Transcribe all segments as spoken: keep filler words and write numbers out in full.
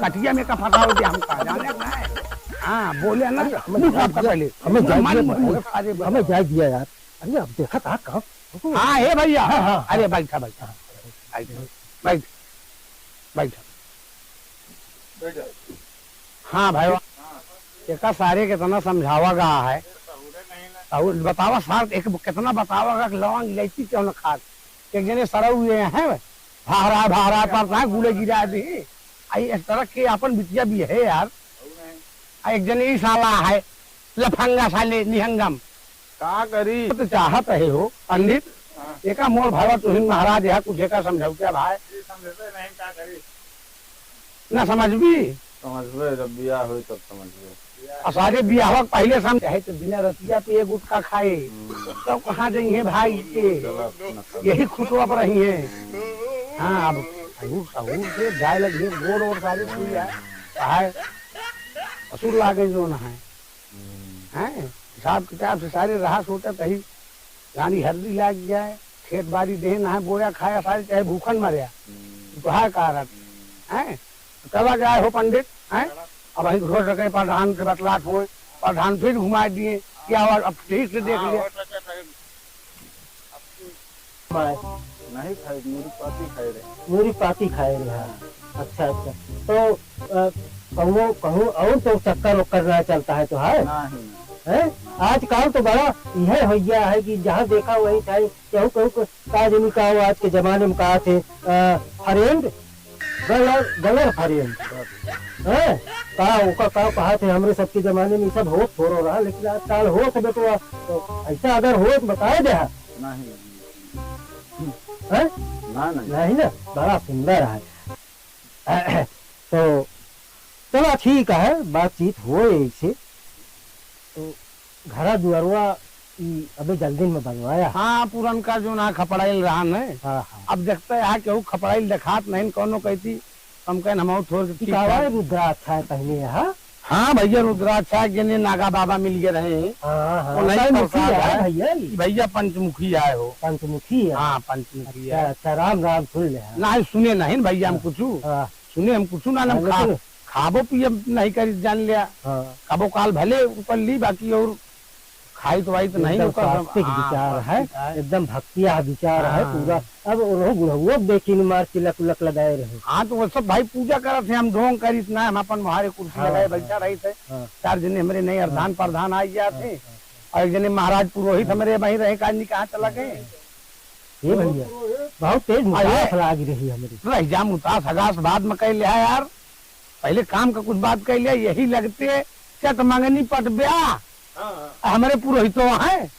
कटिया में का फंसाओ दे हमका, जाने का है? हाँ, बोले ना, अरे, हमें मुँह जाए साफ कर दिया, पहले। हमें जाए मन दिया, मन भाई। सारे हमें जाए दिया यार। अरे, अब देखा था काम। हाँ, हे भैया। हाँ, हाँ, अरे, हाँ। बैठा, बैठा। बैठ, बैठ, बैठ। हाँ, भाई। एका सारे के तना समझावा गा है। और बतावा सार, एक कितना बतावा गा कि लौंग इलायची क्यों न खात। एक जने सरऊ हुए हैं, भारा, भारा पर ना गुले गिरा दी। आ, इस तरह के अपन बिटिया भी है यार। आ, एक जने ई साला है, लफंगा साले, निहंगम। का करी? तो चाहत है हो, पंडित, हाँ। एका मोर भावा तुहिन महाराज, यह कुछ एका समझौते भाई। ये समझते नहीं, का करी? ना समझबी? समझबे, जब बियाह होई तब समझबे। आ सारे बियाह पहले समझ, चाहे तो बिना रतिया पिए गुटखा खाए, हम्म। तो कहाँ जाइए भाई के? गलत मतलब। यही खुटवा पर रही है। हाँ, अब सहूर, सहूर से जाए लगी है, गोड़ और सारे छुई है, कहा है, असुर लागे जो ना है। हम्म। हैं? हिसाब किताब से सारे रहा सोचत ही, यानी हल्दी लाग जाए, खेत बारी देह ना है, बोया खाया सारे, चाहे भूखन मरया। हम्म। तो है कारण। हम्म। हैं? चला जाए हो पंडित, हैं? अब वहीं घोष रखे प्रधान से बतलात हुए, प्रधान फिर घुमा दिए, क्या हुआ, अब ठीक से देख हाँ, लिया। हो सके तो माय। नहीं खाए, मुरी पाती खाए रहे। मुरी पाती खाए रहे, हाँ। अच्छा, अच्छा। तो, अ, कहूँ, कहूँ और तो चक्कर वक्कर ना चलता है तो है? नहीं। हैं? आजकल तो बड़ा यह हो गया है कि जहाँ देखा वहीं खाए, केहू, केहू क-, का जनी का वो आज के जमाने में कहा थे, अ, friend, girl, girl friend। हैं? का, ओका का कहा थे, हमरे सबके जमाने में ये सब होत थोड़ो रहा, लेकिन आजकल होत बेटवा, तो ऐसा अगर होत बताए दे। नहीं। हैं? ना, नहीं। नहीं ना, बड़ा सुंदर है। तो चला ठीक है, बातचीत होए ऐसे। तो घरा दुआरवा ई अबे जल्दी में बनवाया। हाँ, पुरनका जो ना खपड़ाइल रहा न। हाँ, हाँ। अब देखते हैं केहू खपड़ाइल देखात नहीं, कौनो कहती, हम कहन हम थोड़ के ई ठीक कावा ठाक। रुद्राक्ष है पहले यहाँ? हाँ भैया, रुद्राक्ष है, जने नागा बाबा मिल गए रहे। हाँ, हाँ, वो नहीं पंचमुखी प्रसाद है है। भैया ई। भैया पंचमुखी आए हो। पंचमुखी है। हाँ, पंचमुखी अच्छा, है। अच्छा, राम राम सुन ले, हाँ। नहीं सुने नहीं भैया हम हाँ, कुछ। हाँ। सुने हम कुछ ना, हम हाँ, खा, लेकिन खाबो पिए नहीं करी जान लिया। हाँ। कबो काल भले ऊपर ली, बाकी और खाई तो वाई तो नहीं एकदम होता, सब, सात्विक हाँ, विचार है, सात्विक है। एकदम भक्तिया विचार है हाँ। पूरा। अब उन्हों बुढ़उओ के देखी न मार तिलक उलक लगाए रहे। हाँ, तो वो सब भाई पूजा करत है, हम ढोंग करीत ना, हम अपन वहारे कुर्सी हाँ, लगाए हाँ, बैठा रही थे। हाँ। चार जने हमरे नहीं हाँ, अर्धान हाँ, प्रधान आ गया हाँ, थे। हाँ। और एक जने महाराज पुरोहित हाँ। हमरे वहीं रहे, काज नहीं कहाँ चला गए। ये भैया, बहुत तेज अरे। मुतास लाग रही हमरे। रह जा मुतास, हगास बाद में कह लिया यार। पहले काम का कुछ बात कह लिया, यही लगते चट मंगनी पट ब्याह। हाँ, हाँ। हमरे पुरोहितो हैं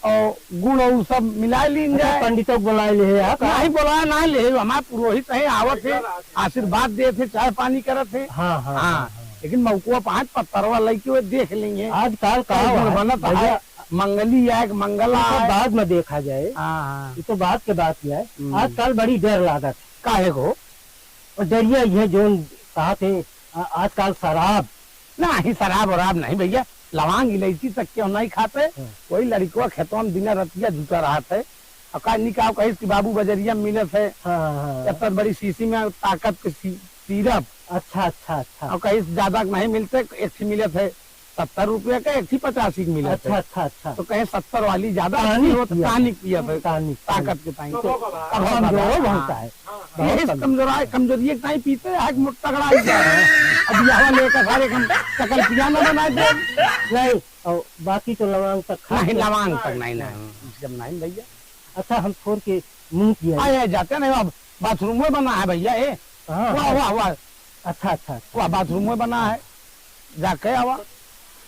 और गुड़ और सब मिला लीन अच्छा, जाए। पंडितों को बुलाए ले हैं आप? नहीं बुलाए ना ले, हमारे पुरोहित हैं, आवत हैं, आशीर्वाद देत हैं, चाय पानी करत हैं। हाँ, हाँ, हाँ, हाँ, हाँ। लेकिन मौकुआ पाँच पत्तरवा लइके वो देख लेंगे। आजकल का कई गुण है, बनत भैया, है, मंगली आए, मंगला ये सब आए। बाद में देखा जाए। हाँ, हाँ। ये तो बाद के बात ही है। हम्म। आजकल बड़ी डर लागत है। काहे को? और डरिया ये जोन कहा थे, आ-, आजकल शराब। नहीं, शराब वराब नहीं भैया, लवांग इलायची तक क्यों नहीं खाते? हाँ। वही लड़िकवा खेतवा में दिना रतिया जुटा रहत है। और का निकाव कहिस कि बाबू बजरिया में मिलत है। हाँ, हाँ, हाँ। एतना बड़ी शीशी में ताकत के सी-, syrup। अच्छा, अच्छा, अच्छा। और कहिस ज्यादा नहीं मिलते, एक ठे मिलत है सत्तर रुपया का, एक ठे पचासी के मिलत है। अच्छा, अच्छा, अच्छा। तो कहे सत्तर वाली ज्यादा tonic अच्छी हो तो पिया tonic था। पिया था, tonic, ताकत tonic। के ताई। तो कमजोरो बहुत है। हाँ, बहुत यही से कमजोर। कमजोरा, कमजोरी एक ताई पीते हैं, आज मोटा तगड़ा ही जा रहा है। अब यह वाले का सारे कम शकल पिया ना बना दे। नहीं, और बाकी तो लवांग तक खा नहीं, के लवांग तक नहीं, नहीं, जब नहीं भैया। अच्छा, हम छोड़ के मुंह किया। आए, आए, जाते नहीं, अब बाथरूम में बना है भैया, ए। हाँ, वाह, हाँ। वाह, वाह। अच्छा, अच्छा, अच्छा। वाह, बाथरूम में बना है, जाके आवा।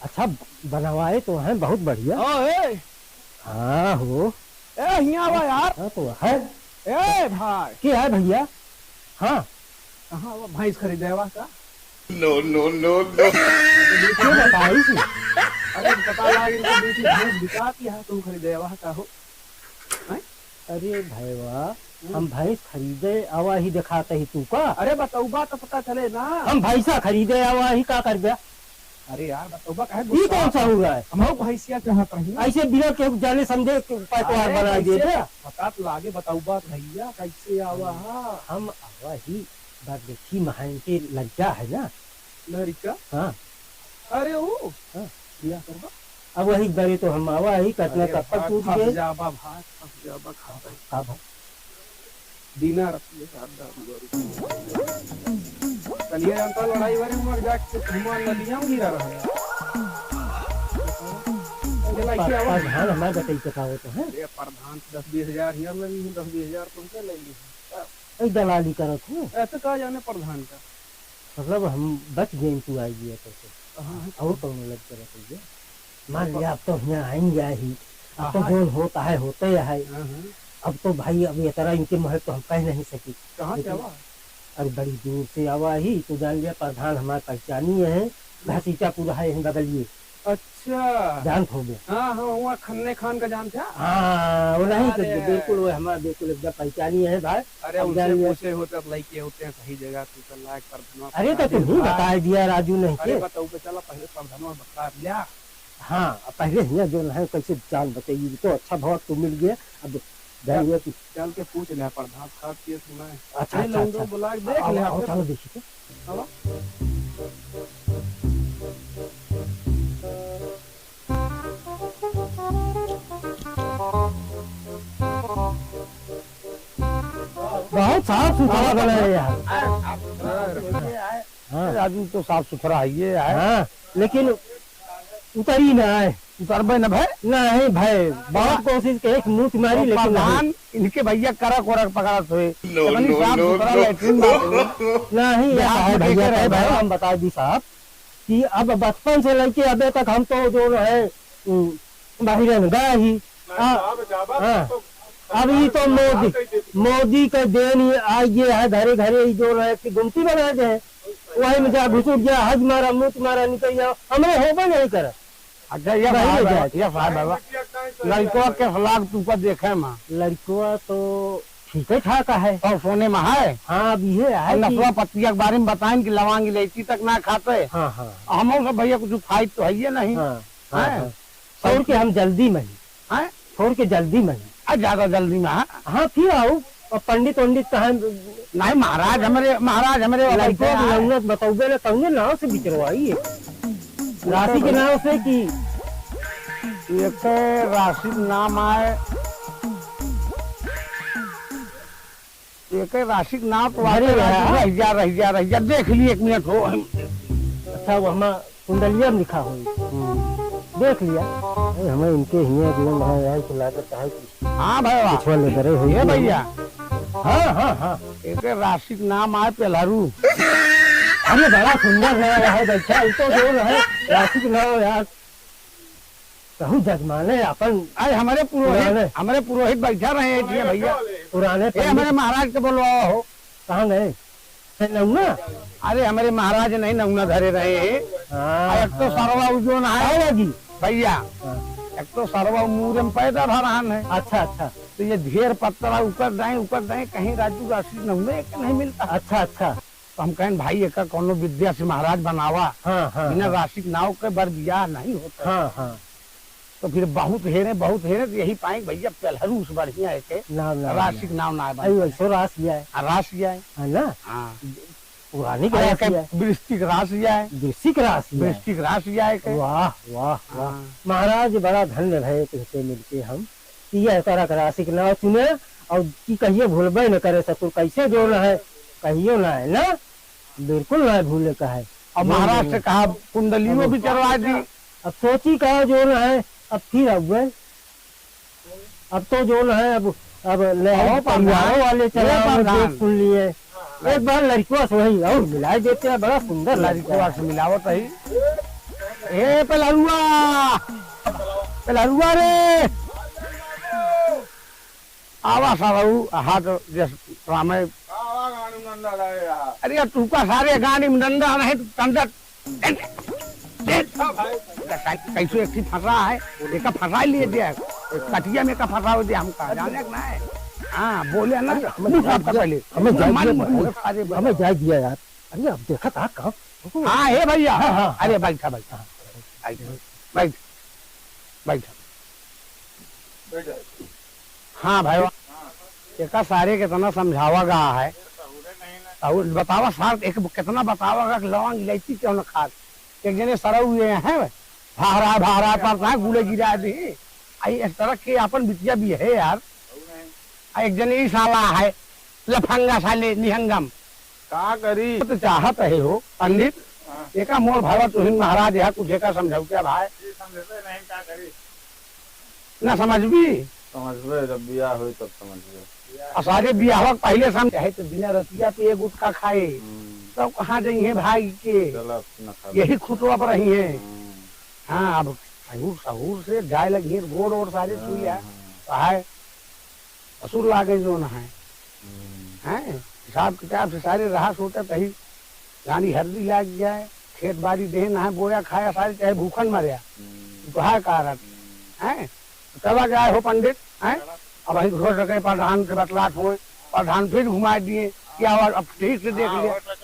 अच्छा, बनवाए तो हैं, बहुत बढ़िया। ओ, ए। हाँ, हो। ए, हियाँ आवा यार। हाँ, तो है। ए, भाई। के है भैया? हाँ। कहाँ वो भैंस खरीदे आवा का? No, no, no, no। के बताई थी? अरे, पता लाग इनके बीच में भैंस बिकात यहाँ, तू खरीदे आवा का हो? हैं? अरे भैया, हम्म। हम भैंस खरीदे आवा ही देखात ही तू का? अरे बतौबा तो पता चले ना। हम भैंसा खरीदे आवा ही का करबे? अरे यार बतौबा काहे ई गुस्सा? कौन सा हो रहा है? हम भैंसिया चाहत रही। ऐसे बिना के जाने समझे के पैकवार हाँ, बना कैसे दे दे। पता तो लागे बतौबा भैया कैसे आवा हा? हम आवा ही बात देखी, महाइन के लड़का है ना? लड़का? हाँ। अरे वो? हाँ। बियाह करबा? अब वही डरे तो हम आवा ही, कतना अरे कब तक भाग, टूट फंस गए। जाबा भाई, फंस जाबा, खा भाई। का भाई? बिना रतिया का अड्डा हुआ रुकी। कलिया जनता लड़ाई वाली उमर जाके कुछ हुआ, नदिया में गिरा रहा है। ये लड़की पर-, आवा। प्रधान हमारे बताई के का होता है? अरे प्रधान दस बीस हजार हियाँ लगी है, दस बीस हजार तुमसे ले ली है। ऐ दलाली करत हूँ। ऐसे का जाने प्रधान का? मतलब हम बच गए, तू आई गया कैसे? हाँ। और कौन लग करत है ये? मान लिया, अब तो यहाँ आएंगे ही, अब तो हाँ। जौन होता है, होते है। हाँ, हाँ। अब तो भाई, अब ये तरह इनके महल तो हम कह नहीं सकी। कहाँ से लेकिन आवा? अरे बड़ी दूर से आवा ही, तो जान लिया प्रधान हमारे पहचानी है, घसीटापुर है यहीं बगलिए। अच्छा। जानत होबे। हाँ, हाँ, हुआ खन्ने खान का जानत है? हाँ, वो नहीं अरे। तो बिल्कुल वो हमारा बिल्कुल एकदम पहचानी है भाई। अरे अब उनसे जान लिया। पूछे होते तो लइके होते हैं सही जगह, तू तो लायक प्रधानवा अरे तो पहचानी तुम ही है। बताए दिया राजू नहीं अरे के। बताऊ के चला पहले प्रधानवा बता दिया। हाँ, अब पहले हियाँ जो है कैसे जान बताइए, तो अच्छा भवा तू मिल गया। अब जान लिया कि चल के पूछ ले प्रधान साहब के सुना है। अच्छा, अरे अच्छा, लौंडो अच्छा। बुला के देख आओ, ले आओ, आपके। चलो देखिए तो। आवा। बहुत साफ सुथरा बना है यार। हाँ। राजू तो साफ सुथरा है, ये है। हाँ, लेकिन उतरी ना है। उतरबे न भय? नहीं भाई, बहुत कोशिश के एक मूत मारी, तो लेकिन नहीं। प्रधान इनके भैया करक वरक पकड़त हुए। No, इतनी no, साफ no, सुथरा no। लैट्रिन बात हुई। नहीं, बिहार ऐसा है में भैया, देखे रहे तो भाई, भाई। हम बता दी साहब कि अब बचपन से लेके अबे तक हम तो जो है, उम, बाहर में गए ही। मैं आ, साहब जाबा हाँ। तो अब ई तो मोदी, मोदी के देन ही आ गए है, घरे घरे ही जो है कि गुमटी बना दे। वही में जा घुसुक जा, हज मारा, मूत मारा, निकल जाओ, हमरे होबे नहीं करे। अच्छा, ये बहिरे साहब है, जाए। ये साहब है, लड़कवा के लाग तू का देखे में। लड़कवा तो ठीक है ठाक है। और सोने में है। हाँ, अब ये है और कि नसवा पतिया के बारे में बताएं कि लवांग इलायची तक ना खाते। हाँ, हाँ। हमहू सब भैया कुछ खाई तो है ये नहीं। हाँ, हाँ, हैं? हाँ। छोड़ के हम जल्दी में ही। हैं? छोड़ के जल्दी में ही। आ, ज्यादा जल्दी में, हाँ? हाँ, फिर आओ। और पंडित वंडित कहाँ? नहीं, महाराज हमरे, महाराज हमरे लड़को बैठे हैं। लौंगत बतौबे ना, कौने नाव से बिचरवाई है? राशि के नाव से कि? एक राशि के नाम आए, एक राशि के नाव तो अरे आते यार। रह जा, रह जा, रह जा, देख ली एक मिनट हो। अच्छा, वो हमार कुंडलिया में लिखा होई। हम्म। देख लिया। अरे, हमें इनके हियाँ जो है, यहाँ से लागत है कि हाँ भाई, वाह। कुछ वाले करे होई ये कि भैया। हाँ, हाँ, हाँ। एक राशि के नाम आए पेलहरू। अरे, बड़ा सुंदर नाम है, देखा, ये तो जो है, राशि के नाम यार, कहूँ जजमाने अपन अरे, हमारे पुरोहित, पुराने। हमारे पुरोहित बैठा रहे हैं, इसलिए भैया। पुराने ये पंडित। हमारे महाराज के बोलवाओ हो। कहाँ गए? है नौना? अरे, हमरे महाराज नहीं नौना धरे रहे हैं। हाँ, आ, एक तो हाँ। सरवा उ जो ना है। आएगी। भैया, हाँ। एक तो सरवा उ मूरे में पैदा भा रहन है। अच्छा, अच्छा। तो ये ढेर पत्रा उकर दाएं, उकर दाएं, कहीं राजू राशि नौने एक नहीं मिलता। अच्छा, अच्छा। तो हम कहें, "भाई, एका कौनो विद्या से महाराज बनावा। हाँ, हाँ, बिना हाँ। राशि के नाव के बर बियाह नहीं होता।" हाँ, हाँ। तो फिर बहुत हेरे, बहुत हेरे, तो यही पाए कि भैया पेलहरू से बढ़िया है के नाम ना राशि के नाम ना बने। अरे, वैसो राशि है। हाँ, राशि है। है ना? हाँ। पुरानी आ, राशि एक है। वृश्चिक राशि है। वृश्चिक राशि है। वृश्चिक राशि है के। वाह, वाह, वाह। हाँ। महाराज, बड़ा धन्य भए तुमसे मिलके हम। कि यह तरह के राशि के नाम चुने और कि कहियो भूलबे न करे ससुर, कैसे जो न है, कहियो न है ना, बिल्कुल न भूले का है। और महाराज से कहा, कुंडलियों भी चढ़वा दी। अब सोची का जो न है, अब फिर अब गए। अब तो जो न है, अब, अब ले आओ आओ, परिवारों प्रधान। वाले ये चला, प्रधान। देख सुन लिए। एक बार लड़कवा से वही और मिला देते हैं, बड़ा सुंदर लड़कवा लड़कवा। से मिलावत है। ए पेलरुआ, पेलरुआ रे, आवा सारू, हाथ जस रामे। अरे यार, तू का सारे गाड़ी में डंडा नहीं, तू डंडा, देख, देख, कैसे एक ही फंसा है, एक फंसा लिए दिया, कटिया में का फंसा हो दिया हमका, जाने का ना है। हाँ, बोले ना, अरे, हमें मुंह साफ कर दिया, पहले। हमें जाए मन दिया, मुंह सारे हमें जाए दिया यार। अरे, अब देखा था कब? हाँ, हे भैया। हाँ, हाँ, अरे, हाँ। बैठा, बैठा। बैठ, बैठ, बैठ। हाँ, भाई। एका सारे के तना समझावा गा है। और बतावा सार, एक कितना बतावा कि लौंग इलायची क्यों न खात। एक जने सरऊ हुए हैं, भारा भारा पड़ता है, गुले गिरा दे। आई इस तरह के अपन बिटिया भी है यार। आ एक जने ई साला है, लफंगा साले निहंगम। का करी? तो चाहत है हो पंडित, हाँ। एका मोर भावा तुहिन महाराज यहाँ कुछ एका समझौते भाई। ये समझते नहीं, का करी? ना समझबी? समझबे, जब बियाह होई तब समझबे। आ सारे बियाह के पहले समझ है तो बिना रतिया पे गुटखा खाए, हम्म। तब कहाँ जाइए भाई के? चला, अपना खा ले। यही खुटवा पर रही है। हम्म। हाँ, अब सहूर, सहूर से जाए लगी है, गोड़ और सारे हाँ, छुई है। हाँ। तो है, असुर लागे जो ना है। हम्म। हैं? हिसाब किताब से सारे रहा सोचा तही, यानी हरदी लाग जाए, खेत बाड़ी देह ना है, बोया खाया सारे, चाहे भूखन मरया। हम्म। तो है कारण। हम्म। हैं? चला जाए हो पंडित, हैं? अब वही घोष रखे प्रधान से बतलात हुए, प्रधान फिर घुमा दिए, क्या हुआ, अब ठीक से देख हाँ, लिया। वो तो